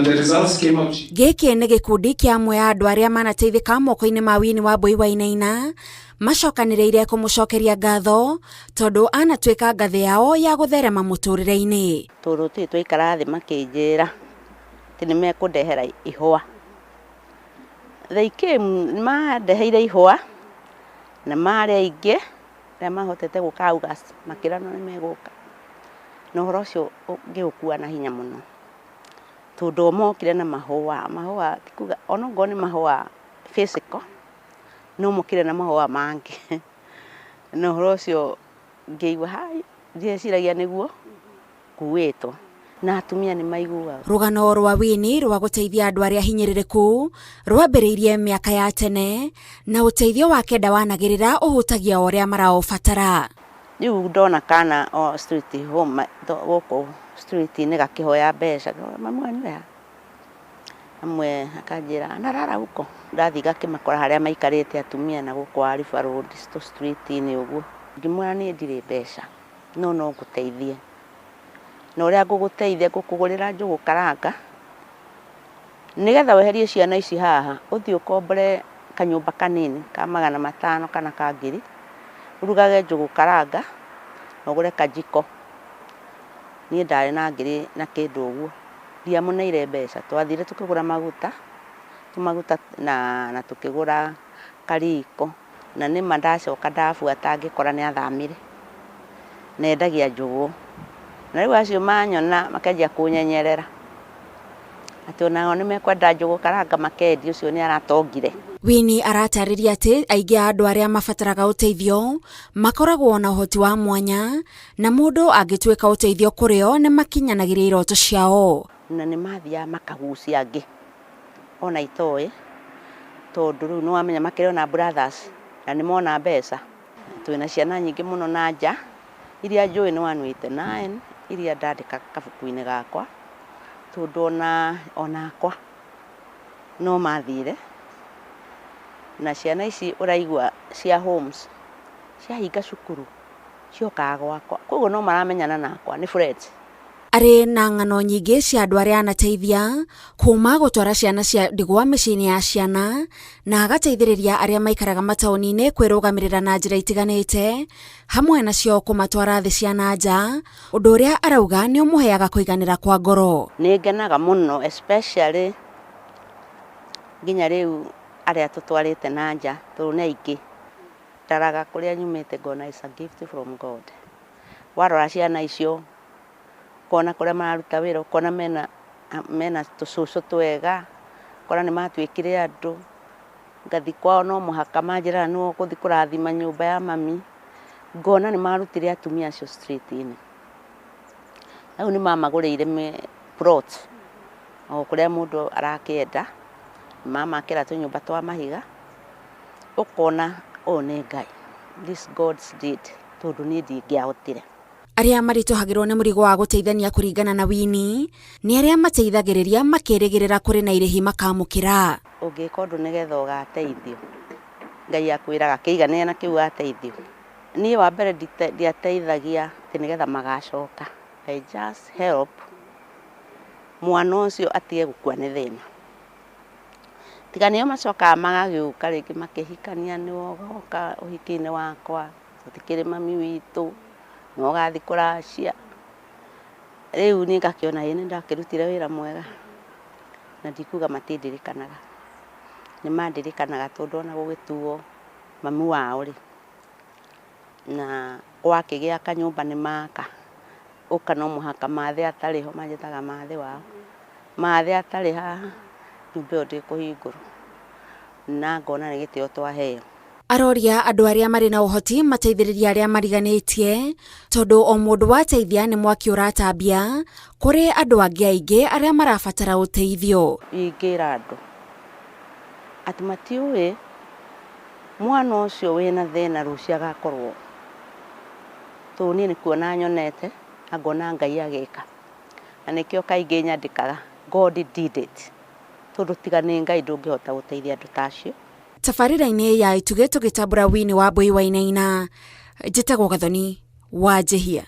the results came out. Gĩkĩ nĩ gĩkundi kĩa amwe a andũ arĩa manateithĩka moko-inĩ ma Winnie Wambui Wainaina macokanĩrĩire kũmũcokeria ngatho tondũ anatuĩka ngathĩ yao ya gũtherema mũtũrĩre-inĩ. Tondũ tũtirĩ twaikara thĩ makĩnjĩra atĩ nĩ mekũndehera ihũa. They came, nĩ mandeheire ihũa na marĩ aingĩ arĩa mahotete gũka August makĩranwo nĩ megũka. Na ũhoro ũcio ngĩũkua na hinya mũno tondũ o mokire na mahũa, mahũa ti kuga ona okorwo nĩ mahũa physical, no mokire na mahũa mangĩ. Na ũhoro ũcio ngĩigua hai, ndieciragia nĩguo nguĩtwo. Na atumia nĩ maiguaga. Rũgano rwa Winnie rwa gũteithia andũ arĩa hinyĩrĩrĩku rwambĩrĩirie mĩaka ya tene na ũteithio wake ndawanagĩrĩra ũhutagia o ũrĩa maraũbatara. Rĩu ndona kana o street home gũkũ street-inĩ gakĩhoya mbeca, mami wanyu e ha? Amwe akanjĩra analala huko. Ndathiĩ ngakĩmakora harĩa maikarĩte atumia na gũkũ wa River Road tũ street-inĩ ũguo. Ngĩmwĩra niĩ ndirĩ mbeca no no ngũteithie. Na ũrĩa ngũgũteithia ngũkũgũrĩra njũgũ karanga nĩgetha weherie ciana ici haha ũthiĩ ũkombore kanyũmba kanini ka 500 kana ka 1000 ũrugage njũgũ karanga na ũgũre kajiko. Niĩ ndarĩ na ngiri na kĩndũ ũguo, ndiamũneire mbeca, twathire tũkĩgũra maguta, tũmaguta na tũkĩgũra kariko na nĩma ndacoka ndabuata ngĩkora nĩ athamire na endagia njũgũ. Na rĩu acio manyona makanjia kũnyenyerera atĩ onao nĩ mekwenda njũgũ karanga makendia ũcio nĩ aratongire. Winnie aratarĩria atĩ aingĩ a andũ arĩa mabataraga ũteithio makoragwo na ũhoti wa mwanya na mũndũ angĩtuĩka ũteithio kũrĩ o nĩ makinyanagĩria iroto ciao. Na nĩ mathiaga makagucia angĩ ona itoĩ tondũ rĩu nĩ wamenya makĩrĩ ona brothers na nĩ mona mbeca. Twĩna ciana nyingĩ mũno na nja iria njũĩ nĩ 189 iria ndandĩka kabuku-inĩ gakwa tondũ onakwa no mathire. Na ciana ici ũraigua cia homes ciahinga cukuru ciokaga gwakwa koguo no maramenyana nakwa nĩ friends. Arĩ na ng'ano nyingĩ cia andũ arĩa anateithia kuma gũtwara ciana cia ndigwa mĩciĩ-inĩ ya ciana na agateithĩrĩria arĩa maikaraga mataũni-inĩ kwĩrũgamĩrĩra na njĩra itiganĩte hamwe nacio kũmatwara thĩ cia na nja, ũndũ ũrĩa arauga nĩ ũmũheaga kũiganĩra kwa ngoro. Nĩ ngenaga mũno especially nginya rĩu arĩa tũtwarĩte na nja tondũ nĩ aingĩ. Ndaraga kũrĩa nyumĩte ngona is a gift from God. Warora ciana icio ũkona kũrĩa mararuta wĩra ũkona mena tũcũcũ twega, ũkona nĩ matuĩkire andũ. Ngathiĩ kwao no mũhaka manjĩraga nĩwe ũgũthiĩ kũrathima nyũmba ya mami. Ngona nĩ marutire atumia acio street-inĩ. Rĩu nĩ mamagũrĩire plot o kũrĩa mũndũ arakĩenda, mamakĩra tũnyũmba twa mahiga, ũkona ũyũ nĩ Ngai, this God's deed, tondũ niĩ ndingĩahotire. Arĩa maritũhagĩrwo nĩ mũrigo wa gũteithania kũringana na Winnie nĩ arĩa mateithagĩrĩria makĩrĩgĩrĩra kũrĩ na irĩhi makamũkĩra. Ũngĩka ũndũ nĩgetha ũgateithio, Ngai akwĩraga kĩiganĩre na kĩu wateithio. Niĩ wa mbere ndiateithagia atĩ nĩgetha magacoka. I just help mwana ũcio atige gũkua nĩ thĩna. Tiga nĩo macokaga magagĩũka rĩngĩ makĩhikania nĩwe ũgoka ũhiki-inĩ wakwa, tũtikĩrĩ mami witũ, nĩwe ũgathiĩ kũracia. Rĩu niĩ ngakĩona ĩĩ nĩ ndakĩrutire wĩra mwega na ndikuga matindirikanaga. Nĩ mandirikanaga tondũ ona gũgĩtuo mami wao rĩ, na gwakĩgĩa kanyũmba nĩ maka, ũka no mũhaka mathe atarĩ ho, manjĩtaga mathe wao. Mathe atarĩ haha, nyũmba ĩyo ndĩkũhingũrwo. Na ngona nĩ gĩtĩo twaheo. Aroria andũ arĩa marĩ na ũhoti mateithĩrĩrie arĩa mariganĩtie tondũ o mũndũ wateithia nĩ mwaki ũratambia kũrĩ andũ angĩ aingĩ arĩa marabatara ũteithio. Ingĩra andũ atĩ matiũĩ mwana ũcio wĩna thĩna rũciũ agakorwo tondũ niĩ nĩ kuona nyonete na ngona Ngai agĩka. Na nĩkĩo kaingĩ nyandĩkaga God did it tondũ tiga nĩ Ngai ndũngĩhota gũteithia andũ ta acio. Tabarĩra-inĩ ya Itugĩ tũgĩtambũra Winnie Wambui Wainaina, njĩtagwo Gathoni wa Njĩhia.